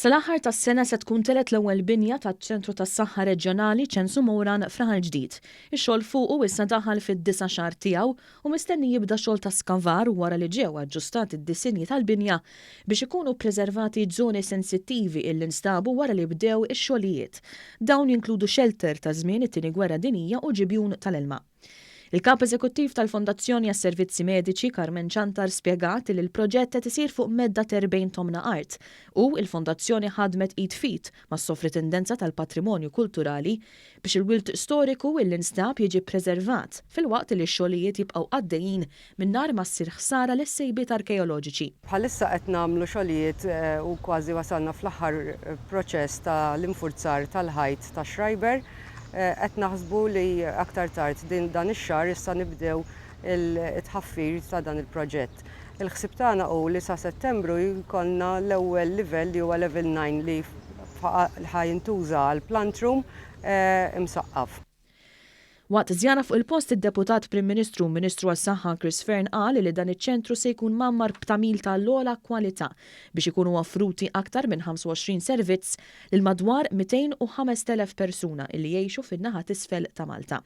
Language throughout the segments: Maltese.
Sal-aħħar tas-sena se tkun telgħet l-ewwel binja taċ-Ċentru tas-Saħħa Reġjonali Ċensu Moran f'Raħal Ġdid. Ix-xogħol fuqu issa daħal fid-disa' xahar tiegħu u mistenni jibda xogħol ta' skavar wara li ġew aġġustati d-disinji tal-binja biex ikunu ppreservati żoni sensittivi illi nstabu wara li bdew ix-xogħlijiet. Dawn jinkludu xelter ta' żmien it-Tieni Gwerra Dinjija u ġibjun tal-ilma. Il-Kap Eżekuttiv tal-Fondazzjoni għas-Servizzi Mediċi, Carmen Ciantar spjegat li l-proġett qed isir fuq medda t'erbgħin tomna art u il-Fondazzjoni ħadmet id f'id mas-Sovritindenza tal-Patrimonju Kulturali biex il-wirt storiku illi nstab jiġi ppreservat filwaqt li x-xogħlijiet jibqgħu għaddejjin mingħajr ma ssir ħsara lis-sejbiet arkeoloġiċi. Bħalissa qed nagħmlu xogħlijiet u kważi wasalna fl-aħħar proċess ta' l-infurzar tal-ħajt tax-Schreiber. Qed naħsbu li aktar tard din dan ix-xahar issa nibdew it-tħaffir ta' dan il-proġett. Il-ħsieb tagħna hu li sa Settembru jkollna l-ewwel livell li huwa level 9 li ħa jintuża għall-plant room imsaqqaf. Waqt żjara fuq il-post id-Deputat Prim Ministru u Ministru għas-Saħħa Chris Fearne qal li dan iċ-ċentru se jkun mgħammar b'tagħmil ta' l-ogħla kwalità biex ikunu offruti aktar minn 25 servizz lil madwar 205,000 persuna illi jgħixu fin-naħa t'isfel ta' Malta.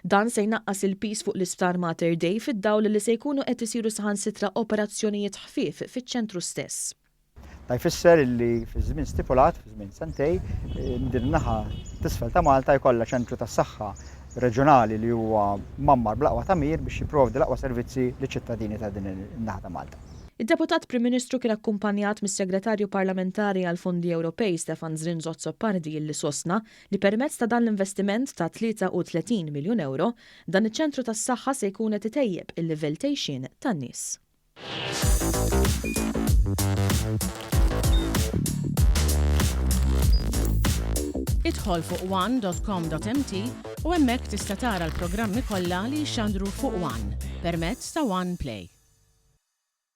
Dan se jnaqqas il-piż fuq l-Isptar Mater Dei fid-dawl li se jkunu qed isiru saħansitra operazzjonijiet ħfief fiċ-ċentru stess. Dan jfisser illi fiż-żmien stipulat, fi żmien sentejn, din in-naħa t'isfel ta' Malta jkollha ċentru tas-saħħa reġjonali li huwa mgħammar bl-aqwa tagħmir biex jipprovdi l-aqwa servizzi liċ-ċittadini ta' din in-naħa ta' Malta. Id-Deputat Prim Ministru kien akkumpanjat mis-Segretarju Parlamentari għall-Fondi Ewropej Stefan Zrinzo Azzopardi illi sostna li permezz ta' dan l-investiment ta' 33 miljun ewro, dan iċ-ċentru tas-saħħa se jkun qed itejjeb il-livell t'għixien tan-nies. Idħol fuq one.com.mt u hemmhekk tista' tara l-programmi kollha li jixxandru fuq One permezz ta' One Play.